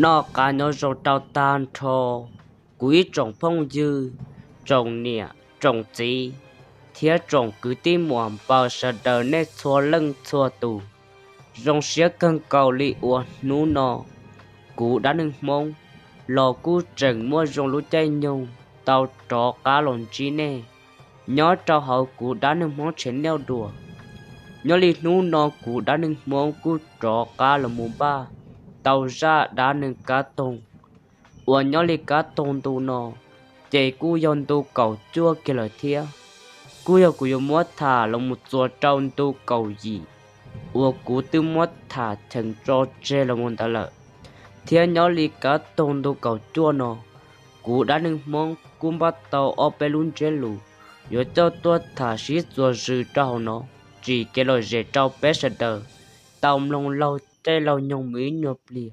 Noj qab nyob zoo rau tag nrho kuv ib tsoom phooj ywg, tsoom niam tsoom txiv, thiab tsoom kwv tij muam npaws sawv daws nej txhua leej txhua tus. Zoo siab kawg nkaus li uas hnub no kuv dab neeg Hmoob los kuj tseem muaj zoo lub caij nyoog tau rov qab los ntsib nej nyob rau hauv kuv dab neeg Hmoob channel dua. Nyob li hnub no kuv dab neeg Hmoob kuj rov qab los mus npaj tau zaj dab neeg Kab Toog, uas nyob li Kab Toog ntu no ces kuj yog ntu kaum cuaj kiag lawm thiab. Kuj yog kuv yuav muab tham los mus txuas rau ntu kaum yim uas kuv twb muab tham cheem tso tseg los mus ntawd lawm. Thiab nyob li Kab Toog ntu kaum cuaj no, kuv dab neeg Hmoob kuj npaj tau ob peb lub ntsiab lus yuav coj tuaj tham sib txuas zws rau hauv no, tsim kev lom zem rau peb sawv daws tau mloog laug caij laug nyoog mus ib nyuag pliag.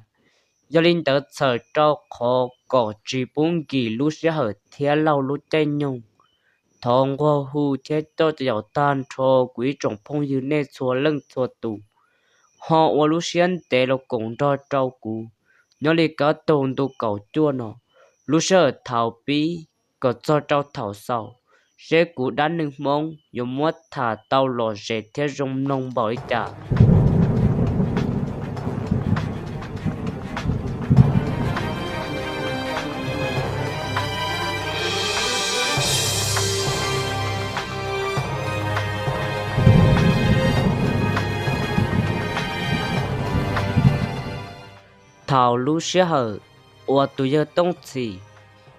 Yog li ntawd txhawm rau qhov kom tsis pub nkim lub sij hawm thiab laug lub caij nyoog, thov nquag hu thiab coj cov yaum tag nrho kuv ib tsoom phooj ywg nej txhua leej txhua tus ho ua lub siab ntev los koom nrog rau kuv nyob li Kab Toog ntu kaum cuaj no, lub sij hawm thaum pib kom txog rau thaum xaus, seb kuv dab neeg Hmoob yuav muab tham tau lom zem thiab zoo mloog npaum li cas. Thaum lub sij hawm uas tus yawg Tooj Txhim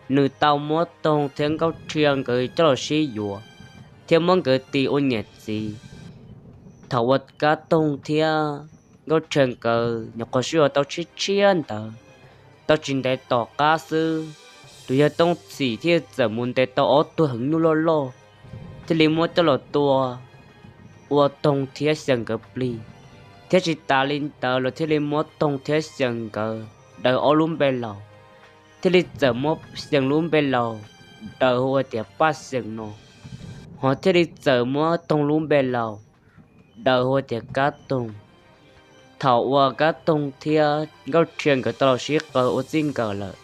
nws tau muab Toog thiab Nkauj Rhia nkawd coj los sib yuav thiab muab nkawd tis ua niam txiv. Thaum uas Kab Toog thiab Nkauj Rhia nkawd nyuam qhuav sib yuav tau tshiab tshiab ntawd, tau tsis ntev tom qab xwb, tus yawg Tooj Txhim thiaj txawm mus ntes tau ob tug heev nyuj loj loj, thiaj li muab coj los tua ua Toog thiab Xyeem nkawd plig. Thiab tsis tas li ntawd los thiaj li muab Toog thiab Xyeem nkawd daws ob lub npe laus, thiaj li txawm muab Xyeem lub npe laus daws hu ua tias Paj Xyeem no, ho thiaj li txawm muab Toog lub npe laus daws hu ua tias Kab Toog. Thaum uas Kab Toog thiab Nkauj Rhia nkawd tau los sib qawm ua txij nkawm lawm,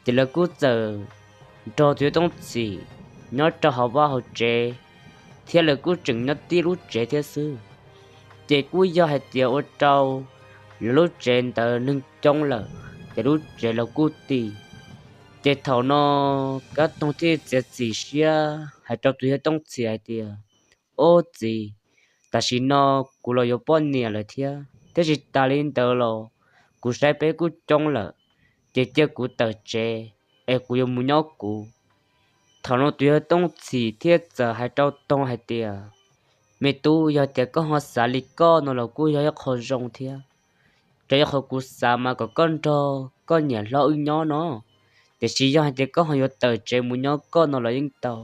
ces lawv kuj txawm nrog tus yawg Tooj Txhim nyob rau hauv vaj hauv tsev, thiab lawv kuj tseem nyob tib lub tsev thiab xwb. Ces kuj yog hais tias ua rau lawv lub tsev ntawd neeg coob lawm, ces lub tsev los kuj tis. Ces thaum no Kab Toog thiaj txiav txim siab hais rau tus yawg Tooj Txhim hais tias, Ob txiv, tam sim no kuv los yuav poj niam lawm thiab, thiab tsis tas li ntawd los kuv saib peb kuj coob lawm, ces cia kuv tawm tsev es kuv yuav mus nyob kuv. Thaum no tus yawg Tooj Txhim thiaj txawm hais rau Toog hais tias, Me tub, yog tias koj ho xav li koj no los kuj yog ib qho zoo thiab. Rau ib qho kuv xav mas kom koj nrog koj niam hlob wb nyob no, tiam sis yog hais tias koj ho yuav tawm tsev mus nyob koj no los yeej tau.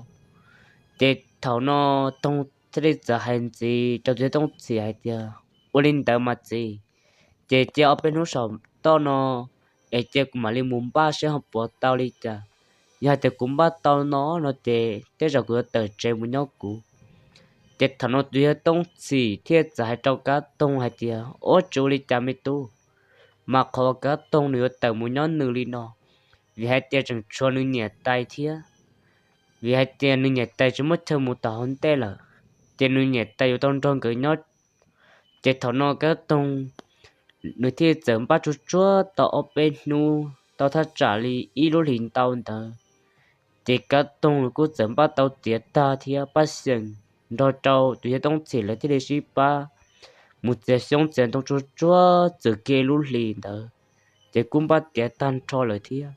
Ces thaum no Toog thiaj li txawm hais ntxiv rau tus yawg Tooj Txhim hais tias, Ua li ntawd mas txiv, ces cia ob peb hnub saum toj no es cia kuv mam li mus npaj seb ho puas tau li cas. Yog hais tias kuv npaj tau no no ces tej zaum kuv yuav tawm tsev mus nyob kuv. Ces thaum no tus yawg Tooj Txhim thiaj txawm hais rau Kab Toog hais tias, Ua tsis ua li cas me tub, mas qhov uas Kab Toog nws yuav tawm mus nyob nws li no, vim hais tias tseem tshuav nws niam tais thiab. Vim hais tias nws niam tais tsis muaj chaw mus tom hauv ntej lawm, ces nws niam tais yuav tau nrog nkawd nyob. Ces thaum no Kab Toog nws thiaj txawm npaj tsuag tsuag tau ob peb hnub tau thaj tsam li ib lub hlis ntau ntawd, ces Kab Toog nws kuj txawm npaj tau tiav tag thiab Paj Xyeem nrog rau tus yawg Tooj Txhim lawv thiaj li sib pab mus txiav xyoob txiav ntoo tsuag tsuag txwm kiag ib lub hlis ntawd, ces kuj npaj tiav tag nrho lawm thiab.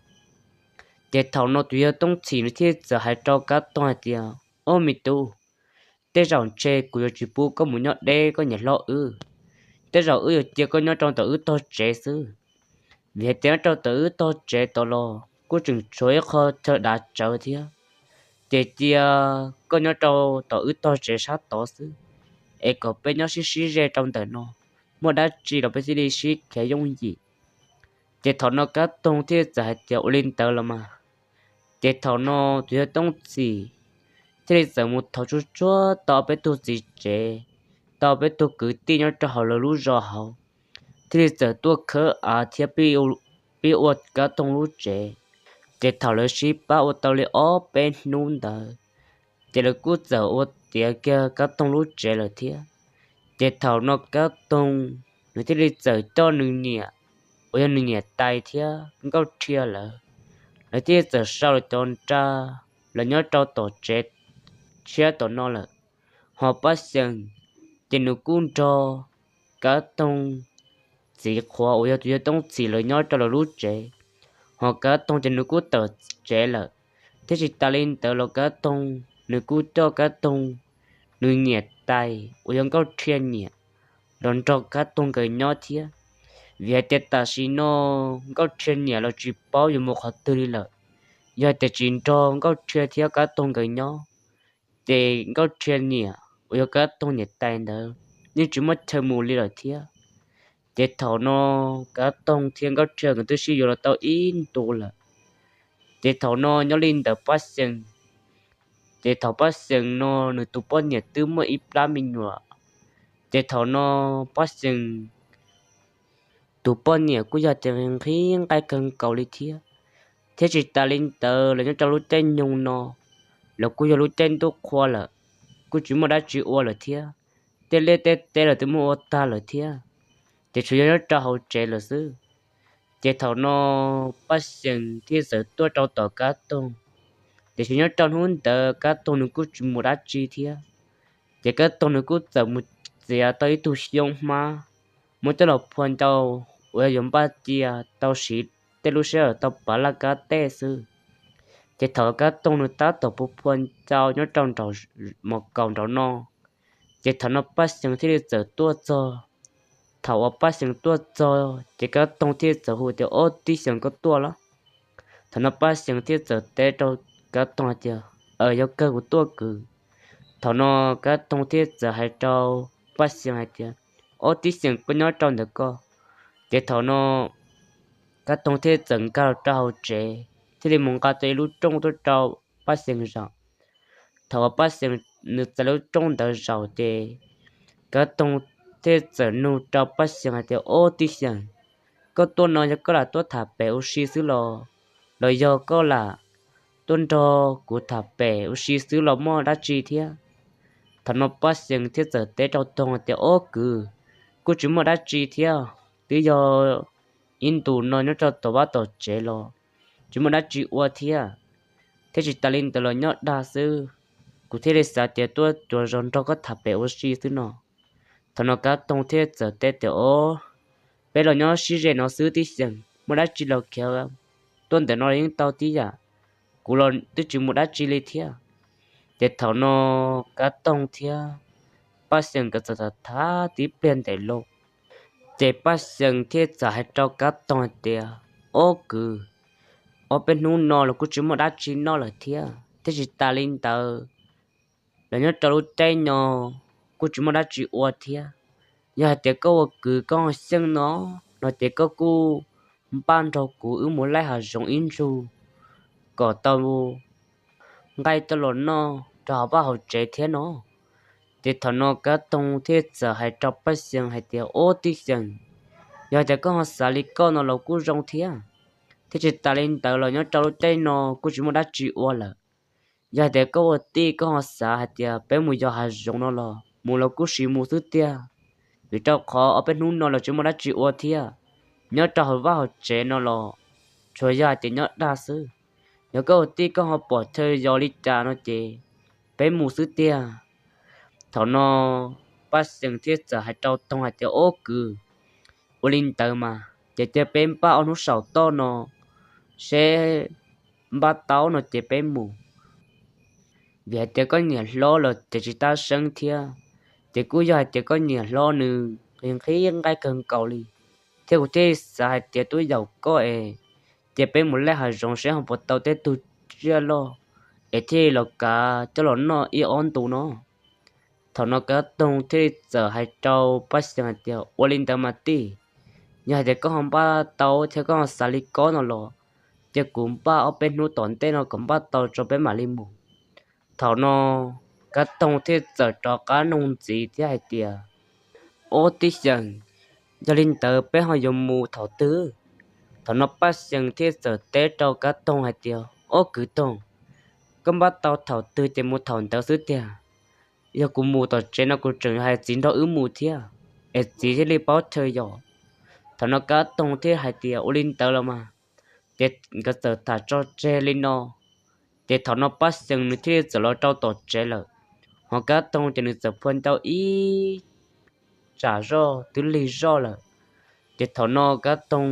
Ces thaum no tus yawg Tooj Txhim nws thiaj txawm hais rau Kab Toog hais tias, Ob me tub, tej zaum ntshe kuv yuav tsis pub koj mus nyob deb koj niam hlob wb. Tej zaum wb yuav cia koj nyob rau tom wb tog tsev xwb, vim hais tias nyob rau tom wb tog tsev tod los kuj tseem tshuav ib qho chaw dav tsawv thiab. Ces cia koj nyob rau tom wb tog tsev sab tod xwb, es kom peb nyob sib sib ze rau ntawm no, muaj dab tsi los peb thiaj li sib khev yooj yim. Ces thaum no Kab Toog thiaj txawm hais tias, Ua li ntawd los mas. Ces thaum no tus yawg Tooj Txhim thiaj li txawm mus thov tsuag tsuag tau peb tug txiv tsev, tau peb tug kwv tij nyob rau hauv lawv lub zos hauv, thiaj li txawm tuaj khawb av thiab pib pib ua Kab Toog lub tsev. Ces thaum lawv sib pab ua tau li ob peb hnub ntawd, ces lawv kuj txawm ua tiav kiag Kab Toog lub tsev lawm thiab. Ces thaum no Kab Toog nws thiaj li txawm coj nws niam uas yog nws niam tais thiab Nkauj Rhia lawv, lawv thiaj li txawm sau lawv cov nra los nyob rau tom tsev tshiab tom no lawm. Ho Paj Xyeem ces nws kuj nrog Kab Toog txiv qhuav uas yog tus yawg Tooj Txhim lawv nyob rau lawv lub tsev. Ho Kab Toog ces nws kuj tawm tsev lawm, thiab tsis tas li ntawd los Kab Toog nws kuj coj Kab Toog nws niam tais uas yog Nkauj Rhia niam los nrog Kab Toog nkawd nyob thiab. Vim hais tias tam sim no Nkauj Rhia niam los tsis paub yuav mus qhov twg li lawm. Yog hais tias tsis nrog Nkauj Rhia thiab Kab Toog nkawd nyob, ces Nkauj Rhia niam uas yog Kab Toog niam tais ntawd yeej tsis muaj chaw mus li lawm thiab. Ces thaum no Kab Toog thiab Nkauj Rhia nkawd twb sib yuav los tau ib ntus lawm. Ces thaum no nyob li ntawd Paj Xyeem, ces thaum Paj Xyeem no nws tus poj niam twb muaj ib plab me nyuam. Ces thaum no Paj Xyeem tus poj niam kuj yog tias nqhis nqaij kawg nkaus li thiab. Thiab tsis tas li ntawd los nyob rau lub caij nyoog no, los kuj yog lub caij ntuj qhua lawm, kuj tsis muaj dab tsi ua lawm thiab. Tej liaj tej teb los twb muab ua tag lawm thiab, ces tsuas yog nyob rau hauv tsev lawm xwb. Ces thaum no Paj Xyeem thiaj txawm tuaj rau tom Kab Toog, tiam sis nyob rau hnub ntawd Kab Toog nws kuj tsis mus dab tsi thiab. Ces Kab Toog nws kuj txawm mus txiav tau ib tug xyoob hmab, muab coj los phua ncau uas yog yuav npaj cia tau siv tej lub sij hawm tau pav laj kab tej xwb. Ces thaum Kab Toog nws tab tom phua phua ncau nyob rau nraum mos kaum nraum no, ces thaum no Paj Xyeem thiaj li txawm tuaj txog. Thaum uas Paj Xyeem tuaj txog ces Kab Toog thiaj txawm hu tias, Ob, tib Xyeem, koj tuaj los? Thaum no Paj Xyeem thiaj txawm teb rau Kab Toog hais tias, Aws, yog kawg, kuv tuaj kwv. Thaum no Kab Toog thiaj txawm hais rau Paj Xyeem hais tias, Ob, tib Xyeem, koj nyob rau ntawm koj. Ces thaum no Kab Toog thiaj txawm nkag los rau hauv tsev, thiaj li mus nqa tau ib lub rooj tuaj rau Paj Xyeem zaum. Thaum uas Paj Xyeem nws txais lub rooj ntawd zaum ces Kab Toog thiaj txawm nug rau Paj Xyeem hais tias, Ob, tib Xyeem, koj tuaj no yog koj lam tuaj tham pem ua si xwb los, los yog koj lam tuaj nrog kuv tham pem ua si xwb los muaj dab tsi thiab? Thaum no Paj Xyeem thiaj txawm teb rau Toog hais tias, Ob, kwv, kuj tsis muaj dab tsi thiab, twb yog ib ntus no nyob rau tom vaj tom tsev los tsis muaj dab tsi ua thiab, thiab tsis tas li ntawd los nyob dag xwb, kuv thiaj li xav tias tuaj cuav zog nrog koj tham pem ua si xwb no. Thaum no Kab Toog thiaj txawm teb tias, Ob, peb los nyob sib ze no xwb, tib Xyeem, muaj dab tsi los khiav tuaj ntawm no yeej tau tib yam, kuv los twb tsis mus dab tsi li thiab. Ces thaum no Kab Toog thiab Paj Xyeem nkawd txawm tham tham tib pliag ntev loo, ces Paj Xyeem thiaj txawm hais rau Kab Toog hais tias, Ob, kwv, ob peb hnub no los kuj tsis muaj dab tsi noj lawm thiab, thiab tsis tas li ntawd los nyob rau lub caij no kuj tsis muaj dab tsi ua thiab. Yog hais tias koj ua kwv koj ho xyeej no, no ces koj kuj npaj nrog kuv wb mus laij hav zoov ib ntsug kom tau nqaij coj los noj rau hauv vaj hauv tsev thiab no. Ces thaum no Kab Toog thiaj txawm hais rau Paj Xyeem hais tias, Ob, tib Xyeem, yog hais tias koj ho xav li koj no los kuj zoo thiab, thiab tsis tas li ntawd los nyob rau lub caij no kuj tsis muaj dab tsi ua lawm. Yog hais tias koj ua tij koj ho xav hais tias peb mus yos hav zoov no los mus los kuj siv mus xwb tiag, vim rau qhov ob peb hnub no los tsis muaj dab tsi ua thiab. Nyob rau hauv vaj hauv tsev no los tsuas yog hais tias nyob dag xwb. Yog koj ua tij koj ho pom chaw yos li cas no ces peb mus xwb tiag. Thaum no Paj Xyeem thiaj txawm hais rau Toog hais tias, Ob, kwv, ua li ntawd mas ces cia peb npaj ob hnub saum toj no seb npaj tau no ces peb mus. Vim hais tias koj niam hlob los ces tsis tab seeb thiab, ces kuj yog hais tias koj niam hlob nws nqhis nqhis nqaij kawg nkaus li, thiab kuv thiaj xav hais tias twb yaum koj es cia peb mus laij hav zoov seb ho puas tau tej tug tsiaj loj es thiaj los kav coj los noj ib ob ntu no. Thaum no Kab Toog thiaj li txawm hais rau Paj Xyeem hais tias, Ua li ntawd mas tij, yog hais tias koj ho npaj tau thiab koj ho xav li koj no los cia kuv npaj ob peb hnub tom ntej no kom npaj tau tso peb mam li mus. Thaum no Kab Toog thiaj txawm rov qab noog ntxiv thiab hais tias, Ob, tib Xyeem, yog li ntawd peb ho yuav mus thaum twg? Thaum no Paj Xyees thiaj txawm teb rau Kab Toog hais tias, Ob kwv Toog, koj npaj tau thaum twg ces mus thaum ntawd xwb tiag. Yog kuv mus tom tsev no kuv tseem hais txiv nrog wb mus thiab, es txiv thiaj li paub chaw yom. Thaum no Kab Toog thiaj hais tias, Ua li ntawd los mas. Ces nkawd txawm tham tso tseg li no, ces thaum no Paj Xyees nws thiaj li txawm los rau tom tsev lawm. Ho Kab Toog ces nws txawm phua ntau ib tsam zoj twb lig zoj lawm. Ces thaum no Kab Toog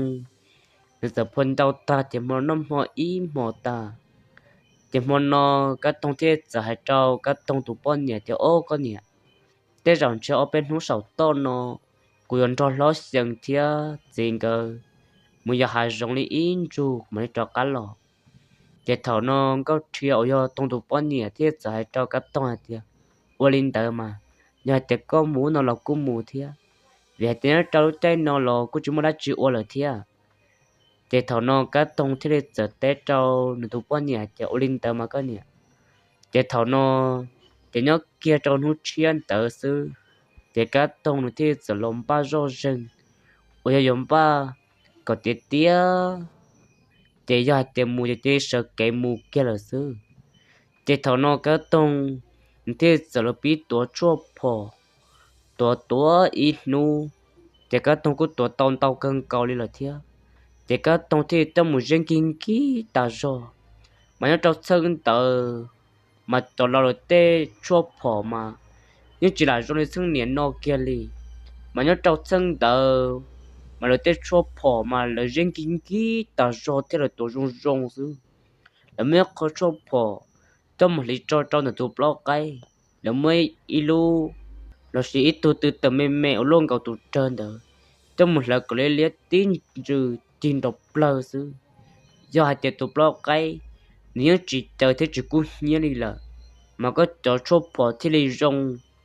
nws txawm phua ntau tag ces hmo noj hmo ib hmo tag, ces hmo no Kab Toog thiaj txawm hais rau Kab Toog tus poj niam tias, Ob koj niam, tej zaum ntshe ob peb hnub saum toj no kuv yuav nrog hlob Xyees thiab txiv nkawd mus yos hav zoov li ib ntsug mam li rov qab los. Ces thaum no Nkauj Rhia uas yog Toog tus poj niam thiaj txawm hais rau Kab Toog hais tias, Ua li ntawd mas, yog hais tias koj mus no los kuj mus thiab, vim hais tias nyob rau lub caij no los kuj tsis muaj dab tsi ua lawm thiab. Ces thaum no Kab Toog thiaj li txawm teb rau nws tus poj niam hais tias, Ua li ntawd mas koj niam. Ces thaum no ces nyob kiag rau hnub tshiab ntawd xwb, ces Kab Toog nws thiaj li txawm los npaj zoj zeeg uas yog yuav npaj kom tiav tiav, ces yog hais tias mus ces cia li sawv kev mus kiag lawm xwb. Ces thaum no Kab Toog nws thiaj li txawm los pib tuav tshuaj phom, tuav tuav ib hnub, ces Kab Toog kuj tuav tau ntau kawg nkaus li lawm thiab. Ces Kab Toog thiaj li tuaj mus ze nkig nkig tas zog, mas nyob rau txheej ntawd mas cov laus lawv tej tshuaj phom mas yeej tsis lam zoo li txheej niam no kiag li. Mas nyob rau txheej ntawd mas lawv tej tshuaj phom mas lawv ze nkig nkig tas zog thiab lawv tuav zoo zoo xwb. Lawv muaj ib qho tshuaj phom coj mus hliv tso rau ntawm tus plaub qaib. Lawv muaj ib lub lossis ib tug tw tawm me me uas luaj nkaus tus rawg ntawd coj mus hlawv kom liab liab tib ntsws cig nrov plawg xwb. Yog hais tias tus plaub qaib nws yeej tsis caws thiab tsis kub hnyiab li lawm, mas koj cov tshuaj phom thiaj li zoo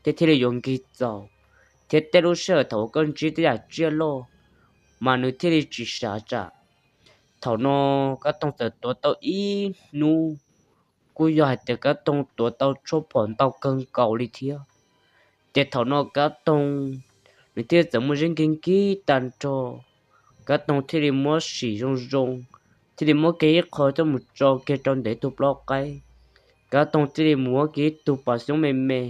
thiab thiaj li yuav nkig txaus, thiab tej lub sij hawm thaum uas koj ntsib tej yam tsiaj loj mas nws thiaj li tsis sav tsam. Thaum no Kab Toog txawm tuav tau ib hnub, kuj yog hais tias Kab Toog tuav tau tshuaj phom ntau kawg nkaus li thiab. Ces thaum no Kab Toog nws thiaj txawm muaj zeb nkig nkig tag nrho, Kab Toog thiaj li muab sim zoo zoo, thiaj li muab kiag ib qho coj mus tso kiag rau ntawm ib tug plaub qaib. Kab Toog thiaj li muab kiag ib tug pas xyoob me me,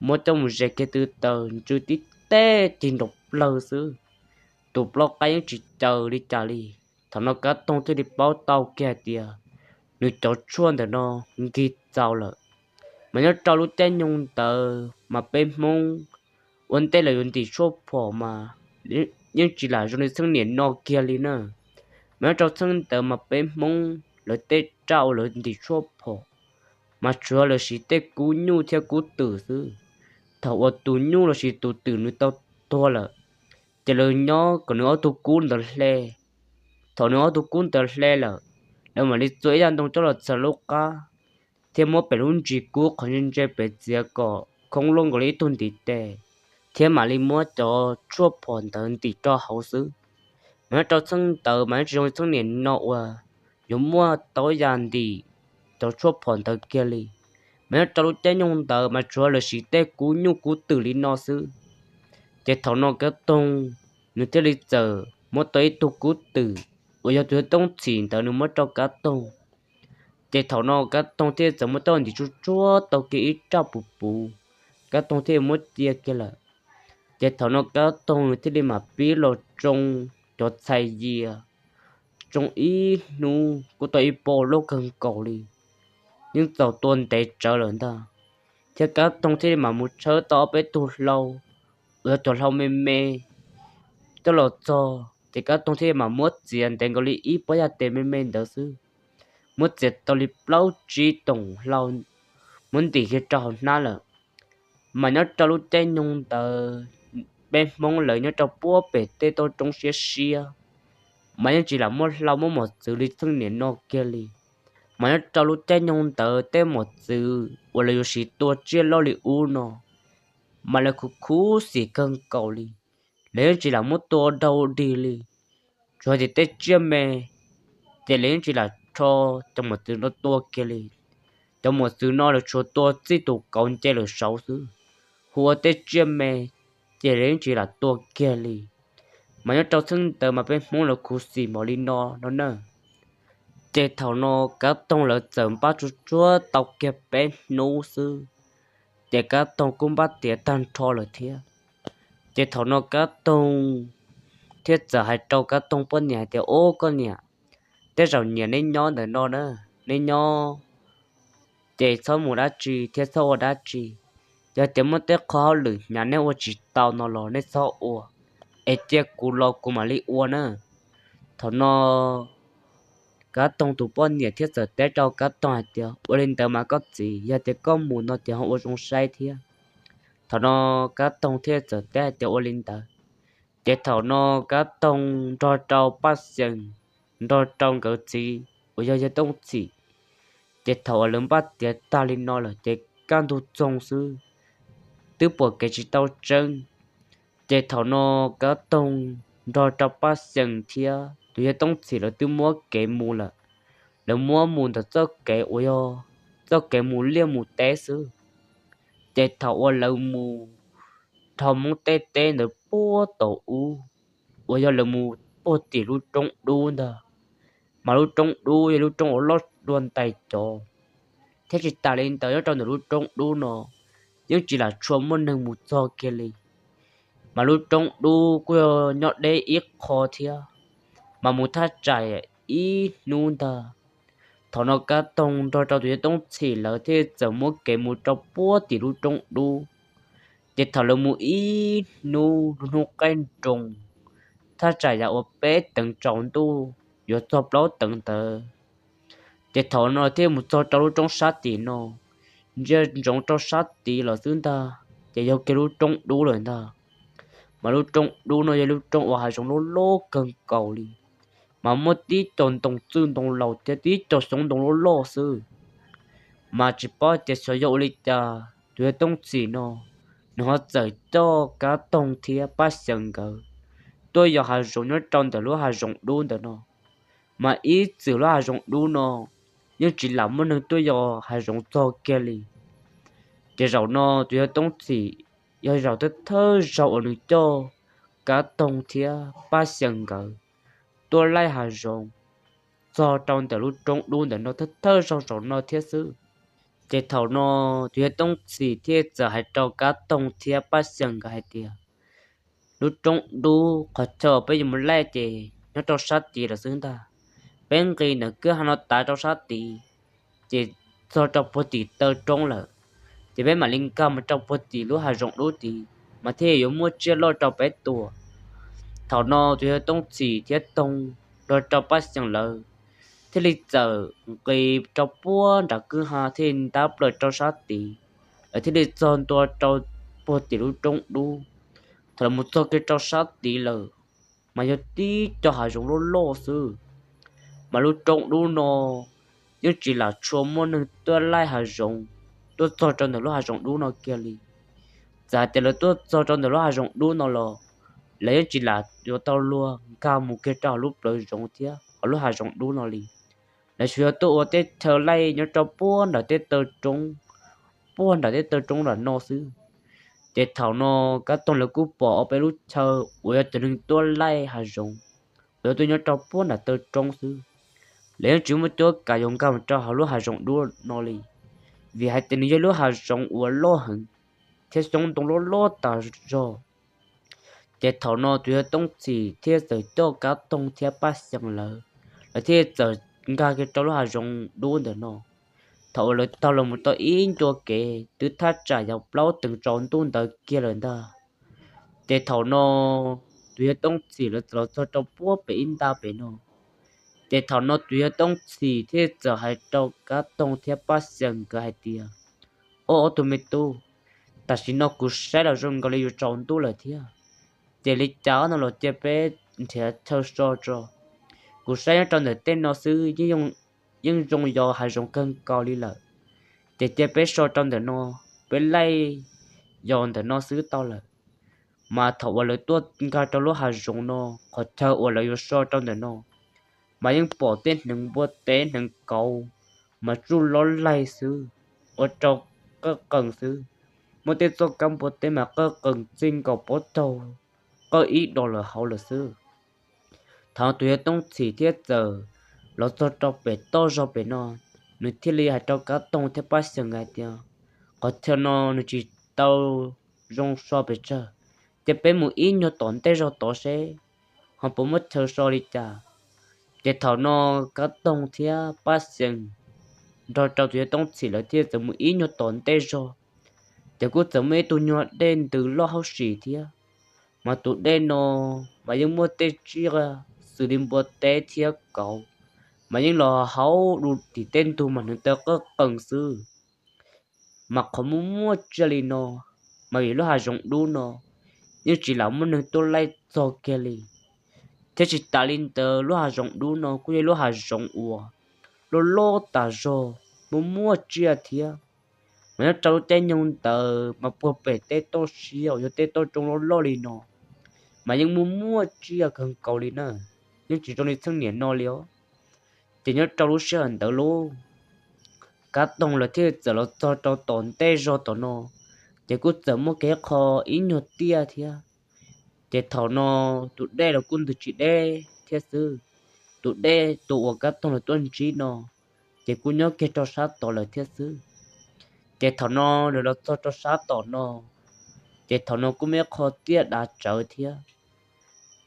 muab coj mus zes kiag tw taws ntsws tib teg cig nrov plawg xwb. Tus plaub qaib yeej tsis caws li cas li. Thaum no Kab Toog thiaj li paub tau kiag hais tias nws cov tshuaj ntawm no nkig txaus lawm. Mas nyob rau lub caij nyoog ntawd mas peb Hmoob ua ntej lawv yuav ntim tshuaj phom mas yeej tsis lam zoo li txheej niam no kiag li na. Mas nyob rau txheej ntawd mas peb Hmoob lawv tej raj uas lawv ntim tshuaj phom mas tsuav lawv siv tej kub nyuj thiab kub twm xwb. Thaum uas tus nyuj lossis tus twm nws tau tuag lawm, ces lawv nyob kom nws ob tug kub ntawd hle. Thaum nws ob tug kub ntawd hle lawm, lawv mam li txua ib yam ntoo coj los txhawv lub qab, thiab muab pem lub ntsis kub qhov ntse ntse pem txiav kom khoob luaj nkaus li ib tug ntiv tes, thiab mam li muab cov tshuaj phom ntawd ntim rau hauv xwb. Mas nyob rau txheej ntawd mas yeej tsis zoo li txheej niam no uas yuav muaj tau yam ntim cov tshuaj phom ntawd kiag li. Mas nyob rau lub caij nyoog ntawd mas tsuav lawv siv tej kub nyuj kub twm li no xwb. Ces thaum no Kab Toog nws thiaj li txawm muab tau ib tug kub twm uas yog tus toob txhim ntawd nws muab rau Kab Toog. Ces thaum no Kab Toog thiaj txawm muab tau ntim tsuag tsuag tau kiag ib raj puv puv, Kab Toog thiaj li muab cia kiag lawm. Ces thaum no Kab Toog nws thiaj li mam pib los tsoo cov txhais yias, tsoo ib hnub kuj tau ib pob loj kawg nkaus li, yeej txaus tua ntev tsawv lawm ntag. Thiab Kab Toog thiaj li mam mus tshawb tau ob peb tug hlau uas yog cov hlau me me coj los txog, ces Kab Toog thiaj li mam muab txiav ntev nkaus li ib pob yaj tes me me ntawd xwb, muab txiav tau li plaub tsib toom hlau, muab ntim kiag rau hauv hnab lawm. Mas nyob rau lub caij nyoog ntawd, peb Hmoob lawv nyob rau puag pem tej toj roob siab siab, mas yeej tsis lam muaj hlau muaj mos txwv li txheej niam no kiag li. Mas nyob rau lub caij nyoog ntawd tej mos txwv uas lawv yuav siv tua tsiaj loj li ub no, mas lawv khuv khuv xim kawg nkaus li, lawv yeej tsis lam muab tua daug dig li. Tsuas hais tias tej tsiaj me, ces lawv yeej tsis lam rho cov mos txwv no tua kiag li. Cov mos txwv no lawv tsuas tua txij tus kauv nce lawm saud xwb, hu ua tej tsiaj me, ces lawv yeej tsis lam tua kiag li. Mas nyob rau txheej ntawd mas peb Hmoob lawv khuv xim npaum li no no na. Ces thaum no Kav Toog lawv txawm npaj tsuag tsuag tau kiag peb hnub xwb, ces Kav Toog kuj npaj tiav tag nrho lawm thiab. Ces thaum no Kav Toog thiaj txawm hais rau Kav Toog poj niam hais tias, Ub, koj niam, tej zaum niam neb nyob ntawm no na, neb nyob ces txhob mus dab tsi thiab txhob ua dab tsi. Yog tias muaj tej qho hauj lwm hnyav neb ua tsis tau no los neb txhob ua, es cia kuv los kuv mam li ua na. Thaum no Kav Toog tus poj niam thiaj txawm teb rau Kav Toog hais tias, Ua li ntawd mas koj txiv, yog tias koj mus no ces ho ua zoo saib thiab. Thaum no Kav Toog thiaj txawm teb hais tias, Ua li ntawd. Ces thaum no Kav Toog nrog rau Paj Xyeem, nrog rau nkawd txiv uas yog Yawg Tooj Txhim, ces thaum uas lawv npaj tiav tag li no lawm ces kaj ntug txoog xwb, twb pom kev tsis tau tseeb. Ces thaum no Kav Toog nrog rau Paj Xyeem thiab tus Yawg Tooj Txhim lawv twb muab kev mus lawm. Lawv muab mus ntawm txoj kev uas yog txoj kev mus liaj mus teb xwb. Ces thaum uas lawv mus dhau Hmoob tej teb ntawd puag thaum ub, uas yog lawv mus puag tim lub roob dub ntag, mas lub roob dub yog lub roob uas loj dua ntais cov, thiab tsis tas li ntawd nyob rau ntawm lub roob dub no yeej tsis lam tshua muaj neeg mus txog kiag li. Mas lub roob dub kuj yog nyob deb ib qho thiab, mas mus thaj tsam ib hnub ntag. Thaum no Kav Toog nrog rau tus Yawg Tooj Txhim lawv thiaj txawm muab kev mus rau puag tim lub roob dub. Ces thaum lawv mus ib hnub, lub hnub qaij nroos, thaj tsam yam uas peb teev tsaus ntuj yuav txog plaub teev ntawd, ces thaum no thiaj mus txog rau lub roob sab tid no, ntsia ntsoov rau sab tid los xwb ntag ces yog kiag lub roob dub lawm ntag. Mas lub roob dub no yog lub roob uas hav zoov loj loj kawg nkaus li, mas muaj tib co ntoo txwj ntoo laus thiab tib co xyoob ntoo loj loj xwb. Mas tsis paub tias xyov yog ua li cas tus Yawg Tooj Txhim no nws ho txawm coj Kav Toog thiab Paj Xyeem nkawd tuaj yos hav zoov nyob rau ntawm lub hav zoov dub ntawm no. Mas ib txwm lub hav zoov dub no yeej tsis lam muaj neeg tuaj yos hav zoov txog kiag li. Ces zaum no tus Yawg Tooj Txhim yog zaum thawj thawj zaug uas nws coj Kav Toog thiab Paj Xyeem nkawd tuaj laij hav zoov txog rau ntawm lub roob dub ntawm no thawj thawj zaug zaum no thiab xwb. Ces thaum no tus Yawg Tooj Txhim thiaj txawm hais rau Kav Toog thiab Paj Xyeem nkawd hais tias, lub roob dub qhov chaw peb yuav mus laij ces nyob rau sab tid lawm xwb ntag. Peb nqis ntawm kwj ha no tav rau sab tid, ces txog rau puag tim taw roob lawm, ces peb mam li nkag mus rau puag tim lub hav zoov dub tid mas thiaj yuav muaj tsiaj loj rau peb tua. Thaum no tus Yawg Tooj Txhim thiab Toog nrog rau Paj Xyeem lawv thiaj li txawm nqis rau puag nram kwj ha thiaj li ntab plaws rau sab tid, lawv thiaj li txog ntua rau puag tim lub roob dub. Thaum lawv mus txog kiag rau sab tid lawm, mas yog tib co hav zoov loj loj xwb. Mas lub roob dub no yeej tsis lam tshua muaj neeg tuaj laij hav zoov tuaj txog rau ntawm lub hav zoov dub no kiag li. Txawm hais tias lawv tuaj txog rau ntawm lub hav zoov dub no los lawv yeej tsis lam yuav tau luag nkag mus kiag rau hauv lub plawv zoov thiab hauv lub hav zoov dub no li. Lawv tsuas yog tuaj ua tej chaw laij nyob rau puag nram tej taw roob, puag nram tej taw roob nram no xwb. Ces thaum no Kab Toog lawv kuj pom ob peb lub chaw uas yog cov neeg tuaj laij hav zoov uas yog tuaj nyob rau puag nram taw roob xwb. Lawv yeej tsis muaj cuab kav yuav nkag mus rau hauv lub hav zoov dub no li, vim hais tias nws yog lub hav zoov uas loj heev thiab xyoob ntoo loj loj tas zog. Ces thaum no tus yawg Tooj Txhim thiaj txawm coj Kab Toog thiab Paj Xyeem lawv, lawv thiaj txawm nkag kiag rau lub hav zoov dub ntawm no. Thaum uas lawv taug los mus tau ib ncua kev twb thaj tsam yog plaub teev tsaus ntuj ntawd kiag lawm ntag. Ces thaum no tus yawg Tooj Txhim lawv txawm los txog rau puag pem ib nta pem no. Ces thaum no tus yawg Tooj Txhim thiaj txawm hais rau Kab Toog thiab Paj Xyeem nkawd hais tias, Au, ob tug me tub, tam sim no kuv saib los zoo nkaus li yuav tsaus ntuj lawm thiab. Ces li cas no los cia peb nrhiav chaw so tso. Kuv saib nyob rau ntawm tej no xwb yeej zoo yos hav zoov kawg nkaus li lawm. Ces cia peb so rau ntawm no, peb laij yos ntawm no xwb tau lawm. Mas thaum uas lawv tuaj nkag rau lub hav zoov no, qhov chaw uas lawv yuav so rau ntawm no, mas yeej pom tej hneev npua teb hneev kauv mas tsuj lob laig xwb, ua rau qawj qees xwb. Muaj tej txoj kab npua teb mas qawj qees txij nkaus pob taug, tau ib do lawm hauv lawm xwb. Thaum tus yawg Tooj Txhim thiab txawm los txog rau pem toj zog pem no, nws thiaj li hais rau Kab Toog thiab Paj Xyeem hais tias, qhov chaw no nws tsis tau zoo so pes tsawg, ces peb mus ib nyuag tom ntej zog tod seb ho puas muaj chaw so li cas. Ces thaum no Kab Toog thiab Paj Xyeem nrog rau tus yawg Tooj Txhim lawv thiaj txawm mus ib nyuag tom ntej zog, ces kuj txawm muaj ib tug nyuag dej ntws loj hauv si thiab. Mas tus dej no mas yeej muaj tej tsiaj xws li npua teb thiab kauv, mas yeej los haus dua tim tej ntug mas nws tawv qees qees xwb. Mas qhov muaj muaj tsiaj li no, mas vim lub hav zoov dub no yeej tsis lam muaj neeg tuaj laij txog kiag li. Thiab tsis tas li ntawd lub hav zoov dub no kuj yog lub hav zoov uas loj loj tas zog, muaj muaj tsiaj thiab. Mas nyob rau lub caij nyoog ntawd mas puag pem tej toj siab uas yog tej toj roob loj loj li no, mas yeej muaj muaj tsiaj kawg nkaus li na, yeej tsis zoo li txheej niam no li os. Ces nyob rau lub sij hawm ntawd lauj, Kab Toog lawv thiaj txawm los txog rau tom ntej zog tom no, ces kuj txawm muaj kev qho ib nyuag tiaj thiab. Ces thaum no tus dej los kuj ntws tsis deb thiab xwb. Tus dej tus uas Kab Toog lawv tuaj ntsib no, ces kuj nyob kiag rau sab tod lawm thiab xwb. Ces thaum no lawv los txog rau sab tom no, ces thaum no kuj muaj ib qho tiaj dav tsawv thiab.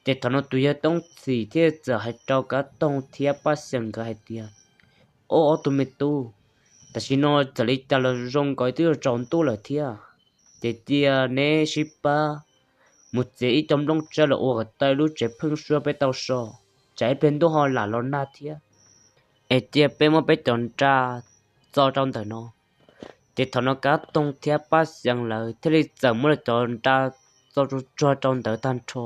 Ces thaum no tus yawg Tooj Txhim thiaj txawm hais rau Kab Toog thiab Paj Xyeem nkawd hais tias, Ob, ob tug me tub, tam sim no txawm li cas los zoo nkaus twb yuav tsaus ntuj lawm thiab, ces cia neb sib pab mus txiav ib co nplooj tsawb los ua kom tau lub tsev pheeb suab peb tau so, tsam ib pliag ntuj ho lam los nag thiab, es cia peb muab peb cov nra txo rau ntawm no. Ces thaum no Kab Toog thiab Paj Xyeem lawv thiaj li txawm muab lawv cov nra txo tsuag tsuag rau ntawd tag nrho.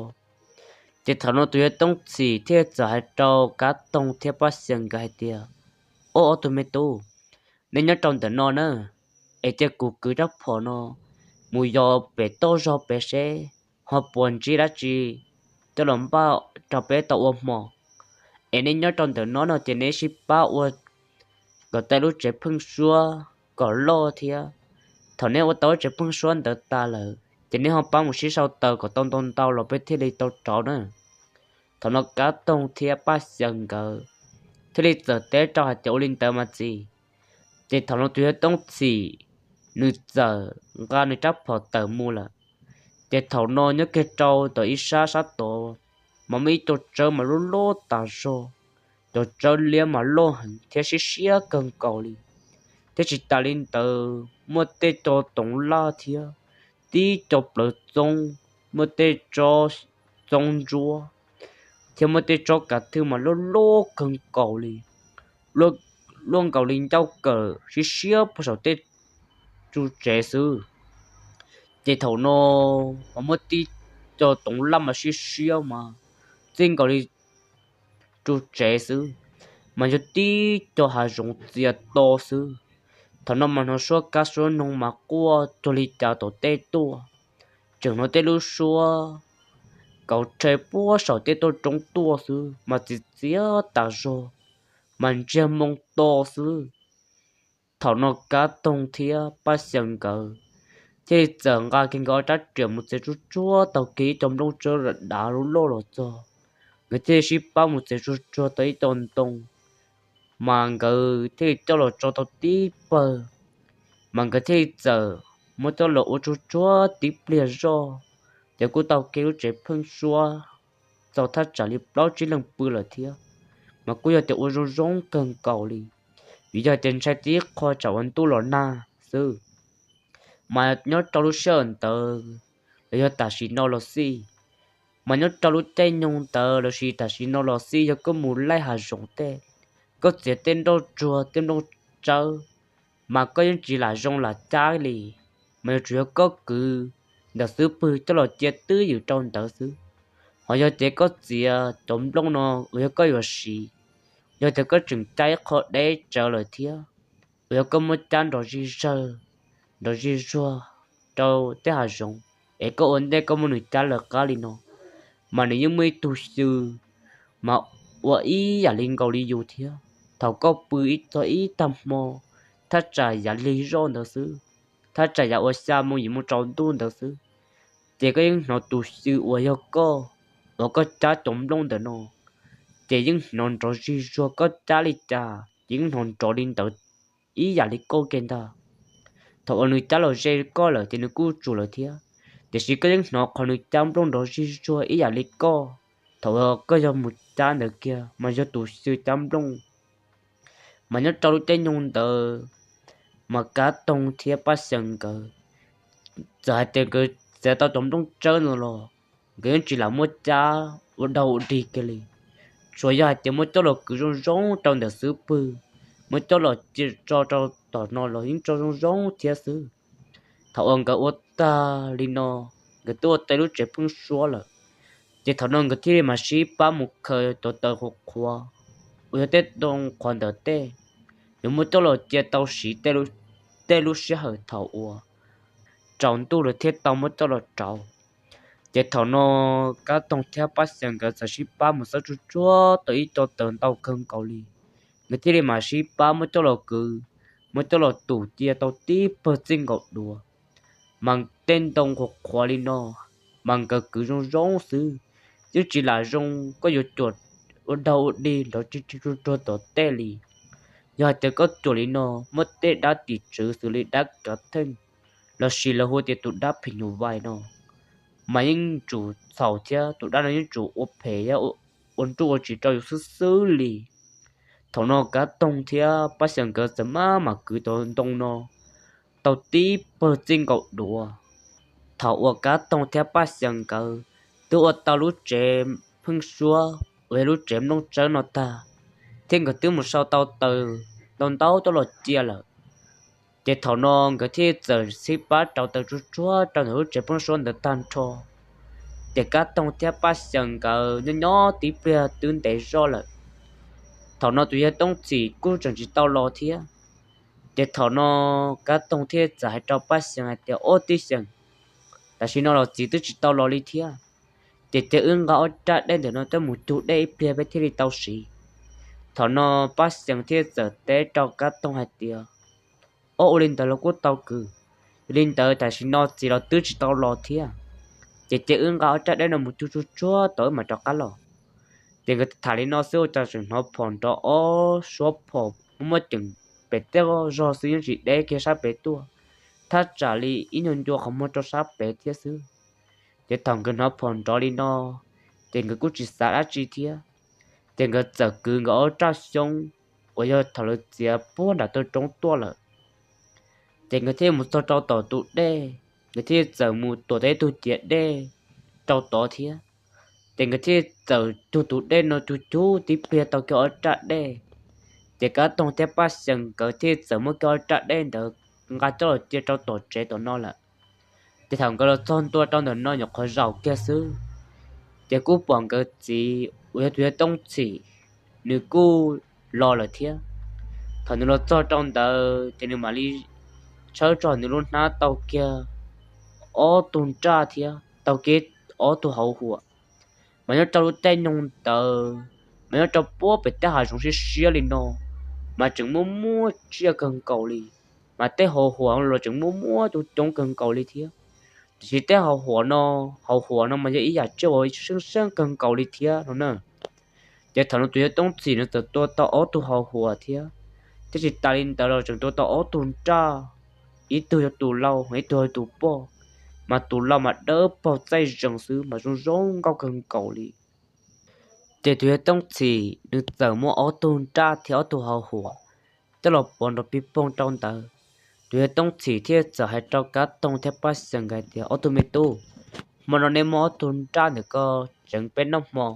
Ces thaum no tus yawg Tooj Txhim thiaj txawm hais rau Kab Toog thiab Paj Xyeem nkawd hais tias, Ob, ob tug me tub, neb nyob rau ntawm no na, es cia kuv kwv rab phom no mus yos pem toj zog pem seb ho puas ntsib dab tsi coj los npaj rau peb tau ua hmo. Es neb nyob rau ntawm no no ces neb sib pab ua kom tau lub tsev pheeb suab kom loj thiab. Thaum neb ua tau lub tsev pheeb suab ntawd tas lawm ces neb ho pab mus sib sau taws kom tau ntau ntau los peb thiaj li tau rauv na. Thaum no Kab Toog thiab Paj Xyeem nkawd thiaj li txawm teb rau hais tias, Ua li ntawd mas txiv. Ces thaum no tus yawg Tooj Txhim nws txawm nqa nws rab phom tawm mus lawm. Ces thaum no nyob kiag rau tom ib sab sab tod mas muaj ib co tsawb mas loj loj tas zog, cov tsawb liab mas loj heev thiab siab siab kawg nkaus li. Thiab tsis tas li ntawd muaj tej co toov laj thiab tib co plawv txoob, muaj tej tsob txoob ntsuab, thiab muaj tej tsob kav thwj mas loj loj kawg nkaus li, luaj nkaus li ncauj kawm siab siab puag saum tej tsu tsev xwb. Ces thaum no mas muaj tib co toov laj mas siab siab mas txij nkaus li tsu tsev xwb, mas yog tib co hav zoov txias to xwb. Thaum no mas hnov suab kab suab noog mas quaj cuag li cas tom tej tuaj, tseem hnov tej lub suab kauv rhe puag saum tej toj roob tuaj xwb mas txias txias tas zog, mas ntsiag moo to xwb. Thaum no Kab Toog thiab Paj Xyeem nkawd thiaj li txawm nqa kiag nkawd ob rab riam mus txiav tsuag tsuag tau kiag ib co nplooj tsawb dav loj loj los txog. Nkawd thiaj li sib pab mus txiav tsuag tsuag tau ib co ntoo, mas nkawd thiaj li coj los tso tau tib pawg, mas nkawd thiaj li txawm muab coj los ua tsuag tsuag tib pliag zoj, ces kuj tau kiag lub tsev pheeb suab txaus thaj tsam li plaub tsib leeg pw lawm thiab. Mas kuj yog tias ua zoo zoo kawg nkaus li, vim yog tias ntshai tib qho tsam ua ntuj los nag xwb. Mas nyob rau lub sij hawm ntawd los yog tam sim no los xij, mas nyob rau lub caij nyoog ntawd los sis tam sim no los xij, yog koj mus laij hav zoov tej, koj txiav tej nroj tsuag tej nplooj tsawb, mas koj yeej tsis lam zoo lam cab li, mas yuav tsum yog koj kwv ntawm xub pwg coj los cia twj ywm rau ntawd xwb. Ho yog tias koj txiav cov nplooj no uas yog koj yuav siv, yog tias koj tseem cab ib qho deb tsawv lawm thiab, uas yog koj muab cab nrov zig zawg nrov zig zuag rau tej hav zoov, es koj ua ntej koj muab nws cab lawv qab li no, mas nws yeej muaj ib tug xyw mas ua ib yam li nkaus li yus thiab. Thaum koj pw ib txog ib tag hmo, thaj tsam yav lig zoj ntawd xwb, thaj tsam yav ua xya moo yim moo tsaus ntuj ntawd xwb, ces koj yeej hnov tus xyw uas yog koj, uas koj cab cov nplooj ntawm no, ces yeej hnov nrov zig zuag, koj cab li cas ces yeej hnov nrov li ntawd ib yam li koj kiag ntag. Thaum uas nws cab los ze koj lawm ces nws kuj tsum lawm thiab, tiam sis koj yeej hnov qhov nws cab nplooj nrov zig zuag ib yam li koj. Thaum uas koj yog mus cab ntawd kiag mas yog tus xyw cab nplooj. Mas nyob rau lub caij nyoog ntawd, mas Kab Toog thiab Paj Xyeem nkawd txawm hais tias nkawd txiav tau cov nplooj tsawb no los nkawd yeej tsis lam muab cab ua dog ua dig kiag li. Tsuas yog hais tias muab coj los kwv zoo zoo rau ntawm xub pwg, muab coj los cia tso rau tom no los yeej tso zoo zoo thiab xwb. Thaum uas nkawd ua tag li no, nkawd twb ua tau lub tsev pheeb suab lawm, ces thaum no nkawd thiaj li mam sib pab mus khaws cov taws qhuav qhuav uas yog tej ntoo qhuav ntawm tej, yuav muab coj los cia tau siv tej lub sij hawm thaum uas tsaus ntuj lawm thiaj tau muab coj los rauv. Ces thaum no Kab Toog thiab Paj Xyeem nkawd txawm sib pab mus xawb tsuag tsuag tau ib co taws ntau kawg nkaus li. Nkawd thiaj li mam sib pab muab coj los kwv, muab coj los tus cia tau tib pawg txij nkaus duav. Mas tej ntoo qhuav qhuav li no, mas nkawd kwv zoo zoo xwb, yeej tsis lam zoo koj yuav cuam ua dog ua dig nrov tsis tsis ruag ruag tom tej li. Yog hais tias koj cuam li no, muab tej dab tim tswv xws li dab kav theej, lossis lawv hu tias tus dab phim nyuj vais no, mas yeej tsum txhaum thiab tus dab no yeej tsum ua phem thiab ua nruj ua tsiv rau yus xwb xwb li. Thaum no Kab Toog thiab Paj Xyeem nkawd txawm maj mam kwv tau ntoo no tau tib pawg txij nkaus duav. Thaum uas Kab Toog thiab Paj Xyeem nkawd twb ua tau lub tsev pheeb suab uas yog lub tsev nplooj tsawb no tag, thiab nkawd twb mus sau tau taws ntau ntau coj los cia lawm, ces thaum no nkawd thiaj txawm sib pab rauv taws tsuag tsuag rau ntawm lub tsev pheeb suab ntawd tag nrho. Ces Kab Toog thiab Paj Xyeem nkawd nyob nyob tib pliag twb ntev zog lawm. Thaum no tus yawg Tooj Txhim kuj tseem tsis tau los thiab. Ces thaum no Kab Toog thiaj txawm hais rau Paj Xyeem hais tias, Ob tij Xyeem, tam sim no los txiv twb tsis tau los li thiab, ces cia wb nqa ob raj dej ntawm no coj mus cug dej ib pliag peb thiaj li tau siv. Thaum no Paj Xyeem thiaj txawm teb rau Kab Toog hais tias, Ob, ua li ntawd los kuj tau kwv. Yog li ntawd tam sim no txiv los twb tsis tau los thiab, ces cia wb nqa ob raj dej no mus cug tsuag tsuag tau wb mam rov qab los. Ces nkawd tham li no xwb ua cas tseem hnov phom nrov ob suab phom muaj muaj ceem pem tej zog xwb, yeej tsis deb kiag sab pem tuaj, thaj tsam li ib nyuag ncua qhov muag rau sab pem thiab xwb. Ces thaum nkawd hnov phom nrov li no, ces nkawd kuj tsis xav dab tsi thiab, ces nkawd txawm kwv nkawd ob raj xyoob uas yog thaum lawv txiav puag nram taw roob tuaj lawm. Ces nkawd thiaj mus txog rau tom tus dej, nkawd thiaj txawm mus tuam tau ib tug ciav dej rau tod thiab. Ces nkawd thiaj txawm cug tus dej no cug cug tib pliag tau kiag ob raj dej. Ces Kab Toog thiab Paj Xyeem nkawd thiaj txawm muab kiag ob raj dej ntawd nqa coj los cia rau tom tsev tom no lawm. Ces thaum nkawd los txog ntua rau ntawm no nyuam qhuav zaum kiag xwb, ces kuj pom nkawd txiv uas yog tus yawg Tooj Txhim, nws kuj los lawm thiab. Thaum nws los txog rau ntawd ces nws mam li tshawb tso nws lub hnab tau kiag ob tug nraj thiab tau kiag ob tug hauv huam. Mas nyob rau lub caij nyoog ntawd, mas nyob rau puag pem tej hav zoov siab siab li no, mas tseem muaj muaj tsiaj kawg nkaus li, mas tej hauv huam los tseem muaj muaj coob coob kawg nkaus li thiab. Tiam sis tej hauv huam no, hauv huam no mas yog ib yam tsiaj uas seej seej kawg nkaus li thiab no na. Ces thaum no tus yawg Tooj Txhim nws txawm tua tau ob tug hauv huam thiab, thiab tsis tas li ntawd los tseem tua tau ob tug nraj, ib tug yog tus lau, ib tug yog tus poj, mas tus lau mas dawb paug txaij zees xwb mas zoo zoo nkauj kawg nkaus li. Ces tus yawg Tooj Txhim nws txawm muab ob tug nraj thiab ob tug hauv huam coj los pov nrov pig poog rau ntawd. Tus yawg Tooj Txhim thiaj txawm hais rau Kab Toog thiab Paj Xyeem nkawd tias, Ob tug me tub, hmo no nej muab ob tug nraj ntawm ko tseev peb noj hmo,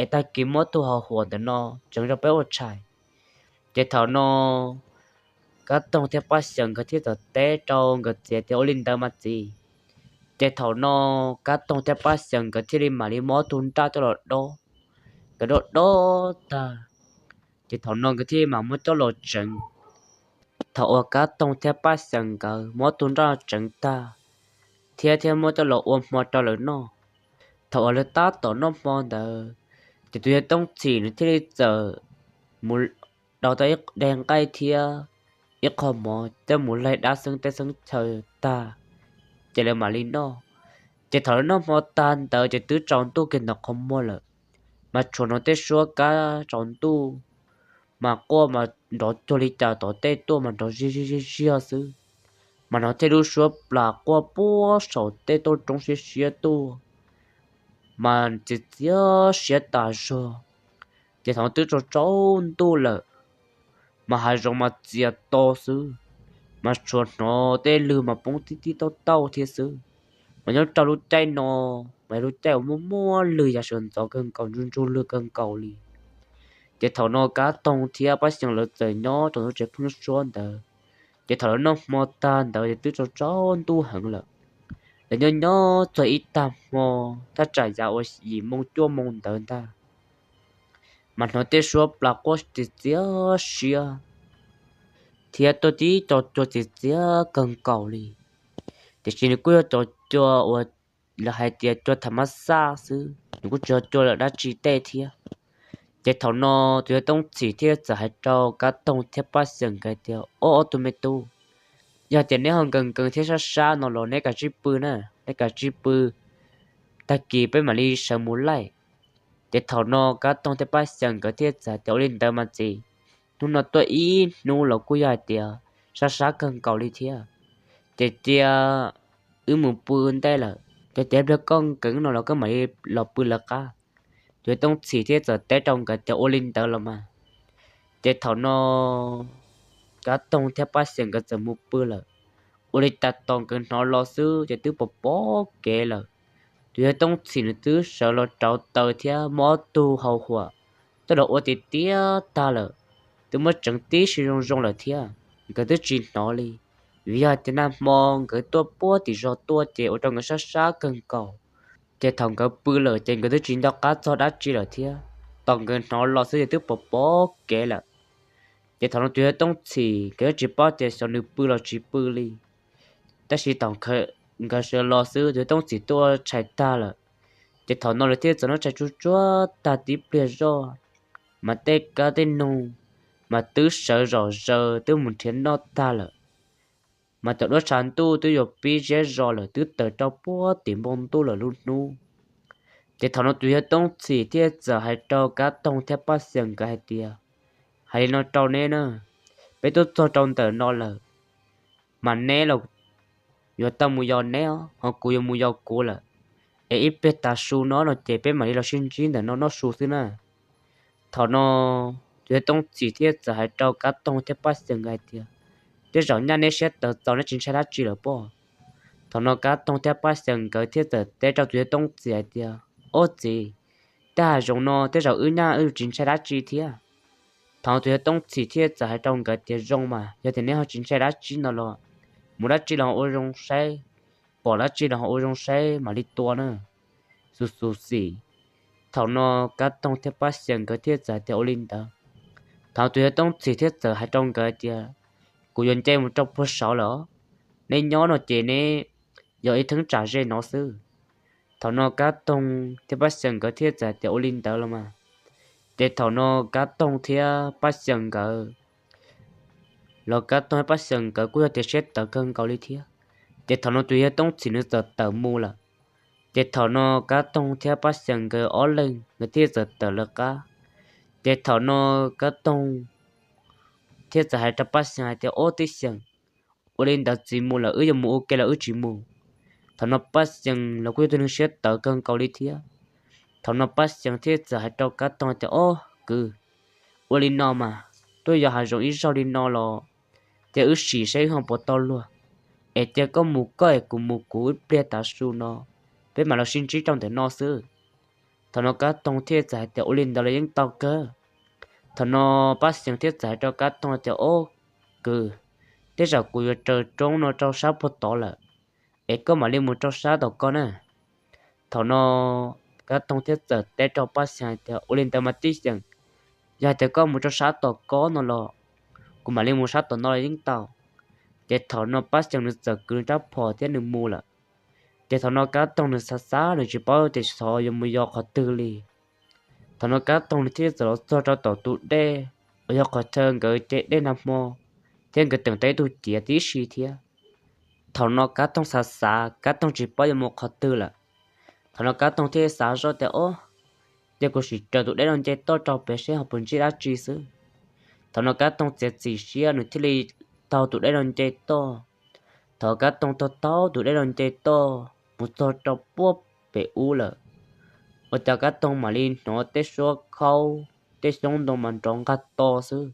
es tag kis muab ob tug hauv huam ntawm no tseev rau peb ua tshais. Ces thaum no Kab Toog thiab Paj Xyeem nkawd thiaj txawm teb rau nkawd txiv tias, Ua li ntawd mas txiv. Ces thaum no Kab Toog thiab Paj Xyeem nkawd thiaj li mam li muab ob tug nraj coj los dob. Nkawd dob dob tag, ces thaum no nkawd thiaj li mam muab coj los tseev. Thaum uas Kab Toog thiab Paj Xyeem nkawd muab ob tug nraj tseev tag, thiab thiab muab coj los ua hmo rau lawv noj, thaum uas lawv tab tom noj hmo ntawd, ces tus yawg Tooj Txhim nws thiaj li txawm mus daus tau ib daig nqaij thiab ib qho mov coj mus laig dab xeeb teb xeeb chaw tag, ces lawv mam li noj. Ces thaum lawv noj hmo tag ntawd ces twb tsaus ntuj kiag ntawm qhov muag lawm, mas tshuav hnov tej suab kab tsaus ntuj mas quaj mas nrov cuag li cas tom tej tuaj mas nrov ziag ziag ziag xwb. Mas hnov tej lub suab plas quaj puag saum tej toj roob siab siab tuaj, mas txias txias siab tas zog. Ces thaum twb tsaus tsaus ntuj lawm, mas hav zoov mas txias to xwb, mas tshuav hnov tej lwg mas poob tib tib tauj tauj thiab xwb. Mas nyob rau lub caij no mas yog lub caij uas muaj muaj lwg yam sawv ntxov kawg nkaus, ntsug ntsug lwg kawg nkaus li. Ces thaum no Kab Toog thiab Paj Xyeem lawv txawm nyob rau ntawm tsev pheeb suab ntawd. Ces thaum lawv noj hmo tag ntawd ces twb tsaus tsaus ntuj heev lawm. Lawv nyob nyob txog ib tag hmo, thaj tsam yav uas yim moo cuaj moo ntawd ntag, mas hnov tej suab plas quaj txias txias siab thiab tuaj tib co cua txias txias kawg nkaus li. Tiam sis nws kuj yog cov cua uas lawv hais tias cua tham mab xaj xwb, nws kuj tsis yog cua lawm dab tsi tej thiab. Ces thaum no tus yawg Tooj Txhim thiaj txawm hais rau Kab Toog thiab Paj Xyeem nkawd tias, Ob ob tug me tub, yog tias neb ho nkees nkees thiab sab sab no los neb kav tsij pw na, neb kav tsij pw, tag kis peb mam li sawv mus laij. Ces thaum no Kab Toog thiab Paj Xyeem nkawd thiaj txawm tias, Ua li ntawd mas txiv, hnub no tuaj ib hnub los kuj yog hais tias sab sab kawg nkaus li thiab. Ces cia wb mus pw ntej lawm, ces cia pliag koj nkees no los koj mam li los pw lawv qab. Tus yawg Tooj Txhim thiaj txawm teb rau nkawd tias, Ua li ntawd los mas. Ces thaum no Kab Toog thiab Paj Xyeem nkawd txawm mus pw lawm. Ua li cas tos nkawd hnov los xwb ces twb pom pom kev lawm. Tus yawg Tooj Txhim nws twb sawv los rauv taws thiab muab ob tug hau huam coj los ua tiav tiav tag lawm, twb muab tseev tib si zoo zoo lawm thiab. Nkawd twb tsis hnov li, vim yog tias nag hmo nkawd tuaj puag tim zos tuaj ces ua rau nkawd sab sab kawg nkaus. Ces thaum nkawd pw lawm ces nkawd twb tsis nco qab txog dab tsi lawm thiab, tos nkawd hnov los xwb ces twb pom pom kev lawm. Ces thaum no tus yawg Tooj Txhim nkawd twb tsis paub tias xyov nws pw los tsis pw li. Tab sis thaum nkawd sawv los xwb tus yawg Tooj Txhim tuaj tshais tag lawm. Ces thaum no lawv thiaj txawm noj tshais tsuag tsuag tag tib pliag zoj, mas tej kab tej noog mas twb sawv zom zaws twb mus nrhiav noj tag lawm. Mas cov duab tshav ntuj twb yuav pib ziab zos lawm, twb tawm rau puag tim npoo ntuj lawm lub hnub. Ces thaum no tus yawg Tooj Txhim thiaj txawm hais rau Kab Toog thiab Paj Xyeem nkawd hais tias, Hais li no rau neb na, peb tuaj txog rau ntawm no lawm, mas neb los yuav tau mus yos neb, ho kuv yuav mus yos kuv lawm. Es ib pliag tav su no no ces peb mam li los sib ntsib ntawm no noj su xwb na. Thaum no tus yawg Tooj Txhim thiaj txawm hais rau Kab Toog thiab Paj Xyeem nkawd hais tias, Tej zaum nyaj neb siab tawv txaus neb tsis ntshai dab tsi lawm pob? Thaum no Kab Toog thiab Paj Xyeem nkawd thiaj txawm teb rau tus yawg Tooj Txhim hais tias, Ob txiv, tej hav zoov no tej zaum wb nyaj wb tsis ntshai dab tsi thiab. Thaum no tus yawg Tooj Txhim thiaj txawm hais rau nkawd tias, Zoo mas, yog tias neb ho tsis ntshai dab tsi no los, mus dab tsi los ua zoo saib, pom dab tsi los ua zoo saib mam li tua na. Xus xus xim. Thaum no Kab Toog thiab Paj Xyeem nkawd thiaj txawm tias, Ua li ntawd. Thaum tus yawg Tooj Txhim thiaj txawm hais rau nkawd tias, Kuv yuav nce mus rau puag saud lawm, neb nyob no ces neb yog ib theeb tsam ze no xwb. Thaum no Kab Toog thiab Paj Xyeem nkawd thiaj txawm tias, Ua li ntawd los mas. Ces thaum no Kab Toog thiab Paj Xyeem nkawd los Kab Toog thiab Paj Xyeem nkawd kuj yog tias siab tawv kawg nkaus li thiab. Ces thaum no tus yawg Tooj Txhim nws txawm tawm mus lawm. Ces thaum no Kab Toog thiab Paj Xyeem nkawd ob leeg nkawd thiaj txawm tawm lawv qab. Ces thaum no Kab Toog thiaj txawm hais rau Paj Xyeem hais tias, Ob tib Xyeem, ua li ntawd txiv mus lawm wb yuav mus ua ke los wb tsis mus? Thaum no Paj Xyeem los kuj yog tus neeg siab tawv kawg nkaus li thiab. Thaum no Paj Xyeem thiaj txawm hais rau Kab Toog tias, Ob kwv, ua li no mas, tuaj yos hav zoov ib zaug li no los, cia wb sim saib wb ho puas tau luag. Es cia koj mus koj es kuv mus kuv, ib pliag tav su no peb mam los sib ntsib rau ntawm no xwb. Thaum no Kab Toog thiaj txawm hais tias, Ua li ntawd los yeej tau kawg. Thaum no Paj Xyeem thiaj txawm hais rau Kab Toog tias, Ob kwv, tej zaum kuv yuav raws roob no rau sab puag tod lawm, es koj mam li mus rau sab tom ko na. Thaum no Kab Toog thiaj txawm teb rau Paj Xyeem hais tias, Ua li ntawd mas tib Xyeem, yog hais tias koj mus rau sab tom ko no los, kuv mam li mus sab tom no los yeej tau. Ces thaum no Paj Xyeem nws txawm kwv nws rab phom thiab nws mus lawm. Ces thaum no Kab Toog nws xav xav nws tsis paub tias xyov yuav mus yos qhov twg li. Thaum no Kab Toog nws thiaj txawm los txog rau tom tus dej uas yog qhov chaw nkawd ce dej nag hmo thiab nkawd teem tau ib tug ciav tib si thiab. Thaum no Kab Toog xav xav Kab Toog tsis paub yuav mus qhov twg lawm. Thaum no Kab Toog thiaj xav zoj tias, Ob, ces kuv sim raws tus dej no nce toj rau pem seb ho puas ntsib dab tsi xwb. Thaum no Kab Toog txiav txim siab nws thiaj li taug tus dej no nce toj. Thaum Kab Toog taug taug tus dej no nce toj mus txog rau puag pem ub lawm, ua cas Kab Toog mam li hnov tej suab khaub, tej xyoob ntoo mas nrov nqaj to xwb.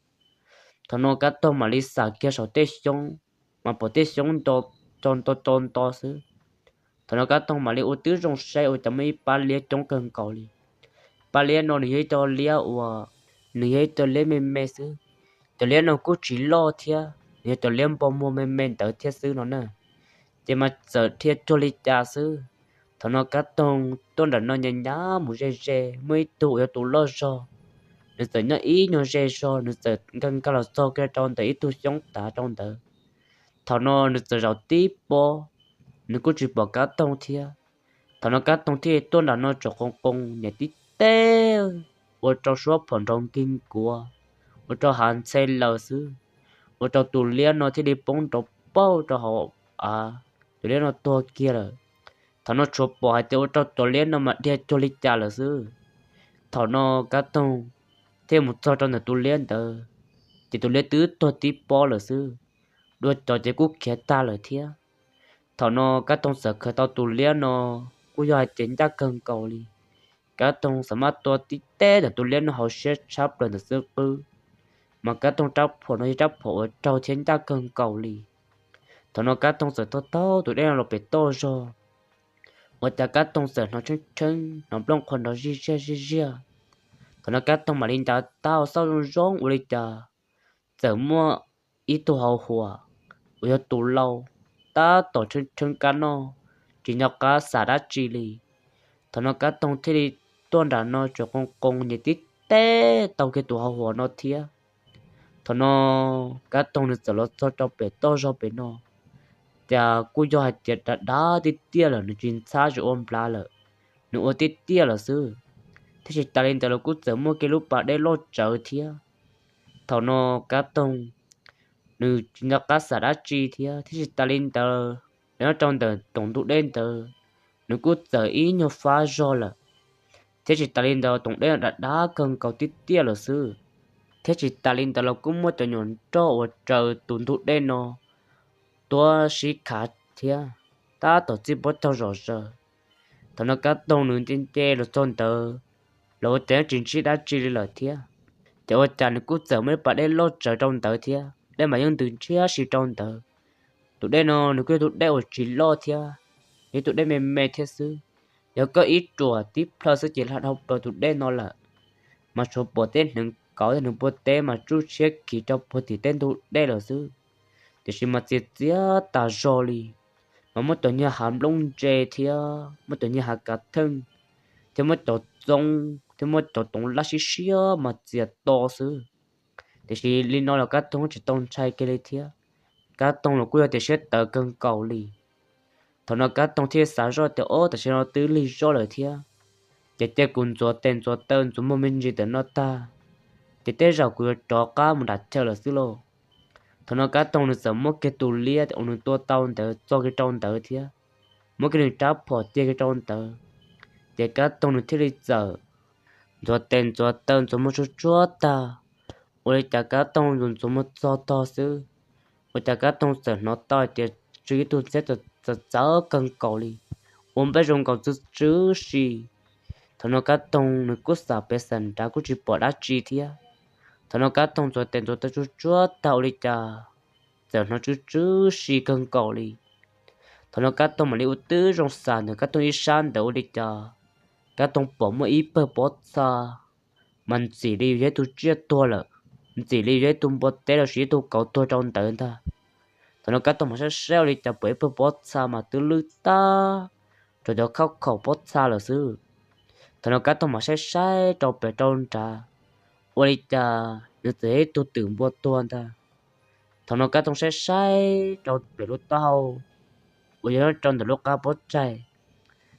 Thaum no Kab Toog mam li xam kiag saum tej xyoob, mas pom tej xyoob nto, co nto co nto xwb. Thaum no Kab Toog mam li ua tib zoo saib ua cas muaj ib pab liab coob kawg nkaus li. Pab liab no nws yog ib co liab uas, nws yog ib co liab me me xwb. Cov liab no kuj tsis loj thiab, nws yog cov liab npau muag me me ntawd thiab xwb no na. Ces mas txawm dhia cuag li cas xwb, thaum no Kab Toog tuaj nram no nyas nyas mus ze ze, muaj ib tug uas yog tus loj zog, nws txawm nyob ib nyuag ze zog, nws txawm nkag nkag los txog kiag rau ntawm ib tug xyoob tav rau ntawd. Thaum no nws txawm zaum tib pob, nws kuj tsis pom Kab Toog thiab. Thaum no Kab Toog thiaj tuaj nram no tsom qoo qoo niam tib teb, ua rau suab phom nrov nkig nkuav, ua rau hav ntxhe laws xwb, ua rau tus liab no thiaj li poob nrov pauj rau hauv av, tus liab no tuag kiag lawm. Thaum no tsuas pom hais tias ua rau tus liab no mas dhia cuag li cas lawm xwb. Thaum no Kab Toog thiaj mus txog rau ntawm tus liab ntawd, ces tus liab twb tuag tib pob lawm xwb, dua cov ces kuj khiav tag lawm thiab. Thaum no Kab Toog txawm khaws tau tus liab no, kuj yog hais tias ncaj kawg nkaus li. Kab Toog xav maj tua tib teb ntawm tus liab no hauv siab tshab plaws ntawm xwb qwb, mas Kab Toog rab phom no yog rab phom uas raug thiab ncaj kawg nkaus li. Thaum no Kab Toog txawm taug taug tus dej no los pem toj zog, ua cas Kab Toog txawm hnov tsheeb tsheeb, hnov nplooj qhuav nrov zij ziaj zij ziaj. Thaum no Kab Toog mam li ncav tau xauj zoo zoo ua li cas txawm muaj ib tug hauv huam uas yog tus lau, tab tom tsheeb tsheeb kab noj, tsis nco qab xav dab tsi li. Thaum no Kab Toog thiaj li tuaj nram no tsom qoo qoo niam tib teb tau kiag tus hauv huam no thiab. Thaum no Kab Toog nws txawm los txog rau pem toj zog pem no, cas kuj yog hais tias dav dav tiaj tiaj lawm, nws tsis ntxhab tsis ua nplav lawm, nws ua tiaj tiaj lawm xwb. Thiab tsis tas li ntawd los kuj txawm muaj kiag lub pas dej loj tsawv thiab. Thaum no Kab Toog nws tsis nco qab xav dab tsi thiab, thiab tsis tas li ntawd, nyob rau ntawm toom ntug dej ntawd, nws kuj txawm ib nyuag fab zog lawm. Thiab tsis tas li ntawd toom dej dav dav kawg nkaus tiaj tiaj lawm xwb. Thiab tsis tas li ntawd los kuj muaj cov nyuam nroj uas raws tus ntug dej no tuaj sib khav thiab, tab tom txij pob caug zom zaws. Thaum no Kab Toog nws nce nce los txog ntawd los ua cas tsis ntsib dab tsi li lawm thiab. Ces ua cas nws kuj txawm muaj ib pas dej loj tsawv rau ntawd thiab, dej mas yeej ntws ntshiab si rau ntawd. Tus dej no nws kuj yog tus dej uas tsis loj thiab, yog tus dej me me thiab xwb. Yog koj ib ruam tib plhaw xwb ces hla dhau plaws tus dej no lawm. Mas tsuas pom tej hneev kauv tej hneev npua teb mas tsuj tshiab kiv rau puag tim tej ntug dej lawm xwb. Tiam sis mas txias txias tas zog li, mas muaj cov nyuag hav nplooj ntse thiab muaj cov nyuag hav kav theej, thiab muaj cov txoov thiab muaj cov toov laj siab siab mas txias to xwb. Tiam sis li no los Kab Toog tsis tau ntshai kiag li thiab. Kab Toog los kuj yog tias siab tawv kawg nkaus li. Thaum no Kab Toog thiaj xav zoj tias, Ob, tam sim no twb lig zoj lawm thiab, ces cia kuv ntxuav tes ntxuav taw ntxuav muag me ntsis ntawm no tag, ces tej zaum kuv yuav rov qab mus nram chaw lawm xwb lauj. Thaum no Kab Toog nws txawm muab kiag tus liab uas nws tua tau ntawd txo kiag rau ntawd thiab, muab kiag nws rab phom cia kiag rau ntawd. Ces Kab Toog nws thiaj li txawm ntxuav tes ntxuav taw ntxuav muag tsuag tsuag tag, ua li cas Kab Toog ntxuav ntxuav muag txog tog xwb, ua cas Kab Toog txawm hnov tau hais tias tsw ib tug ntxhiab txawv txawv kawg nkaus li, ua npej zoo nkaus tsw tsw si. Thaum no Kab Toog nws kuj xam pem xam nrad kuj tsis pom dab tsi thiab. Thaum no Kab Toog ntxuav tes ntxuav taw tsuag tsuag tag ua li cas txawm hnov tsw tsw si kawg nkaus li. Thaum no Kab Toog mam li ua tib zoo xam ntawm Kab Toog ib sab ntawd ua li cas Kab Toog pom muaj ib pawg pob txha mas ntxim li yog ib tug tsiaj tuag lawm, ntxim li yog ib tug npua teb los sis ib tug kauv tuag rau ntawd ntag. Thaum no Kab Toog mam saib saib ua li cas pom ib pawg pob txha mas twb lwj tag rau cov khauj khaum pob txha lawm xwb. Thaum no Kab Toog mam saib saib rau pem rau nrad, ua li cas nws txawm yog ib tug twm npua tuag ntag. Thaum no Kab Toog saib saib rau pem lub taub hau uas yog rau ntawm lub qab pob tsaig,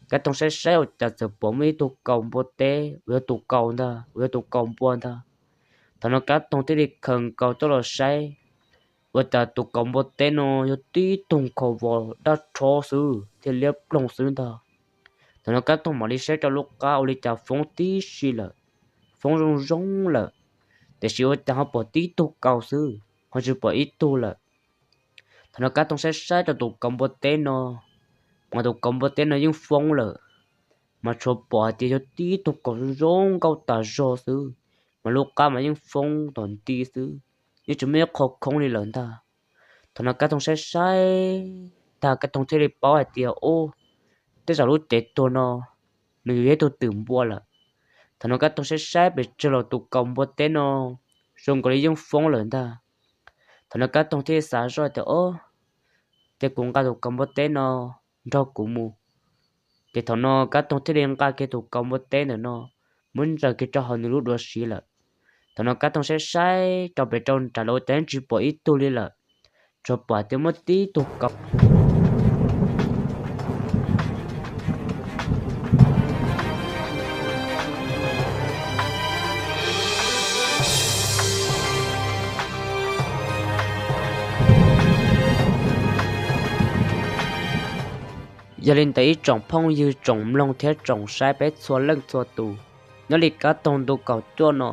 Kab Toog saib saib ua cas txawm pom muaj ib tug kaus npua teb uas yog tus kaus ntag, uas yog tus kaus npua ntag. Thaum no Kab Toog thiaj li khaws nkaus coj los saib, ua cas tus kaus npua teb no yog tib tug nkhaus vos daj rhob xwb thiab liab ploog xwb ntag. Thaum no Kab Toog mam li saib rau lub qab ua li cas foob tib si lawm, foob zoo zoo lawm, tiam sis ua cas ho pom tib tug kaus xwb, ho tsis pom ib tug lawm. Thaum no Kab Toog saib saib rau tus kaus npua teb no, mas tus kaus npua teb no yeej foob lawm, mas tsuas pom hais tias yog tib tug kaus zoo zoo nkauj tas zog xwb, mas lub qab mas yeej foob tom nti xwb, yeej tsis muaj ib qho khoob li lawm ntag. Thaum no Kab Toog saib saib tag Kab Toog thiaj li paub hais tias, ub, tej zaum lub cev tuag no nws yog ib tug twm npua lawm. Thaum no Kab Toog saib saib pes tsawg los tus kaus npua teb no zoo nkaus li yeej foob lawm ntag. Thaum no Kab Toog thiaj li xav zoj tias, o, ces kuv nqa tus kaus npua teb no nrog kuv mus. Ces thaum no Kab Toog thiaj li nqa kiag tus kaus npua teb ntawm no muab ntsaws kiag rau hauv nws lub duav siv lawm. Thaum no Kab Toog saib saib rau pem rau nram los ua cas yeej tsis pom ib tug li lawm, tsuas pom tias muaj tib tug kaus. Yog li ntawd ib tsoom phooj ywg tsoom mloog thiab tsoom saib peb txhua leej txhua tus, nyob li Kab Toog ntu kaum cuaj no,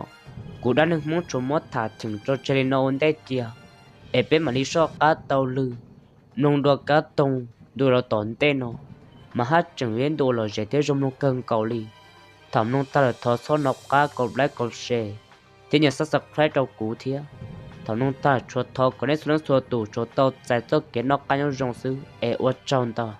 kuv dab neeg Hmoob tsuas muab tham cheem tso tseg li no ua ntej cia, es peb mam li soj qab taug lw mloog dua Kab Toog ntu los tom ntej no, mas haj tseem yog ib ntu uas lom zem thiab zoo mloog kawg nkaus li. Thaum mloog tag lawm thov txhob nco qab kaus like kaus share thiab nias subscribe rau kuv thiab. Thaum mloog tag lawm tsuas thov kom nej txhua leej txhua tus tsuas tau txais txoj kev noj qab nyob zoo xwb es ua tsaug ntau.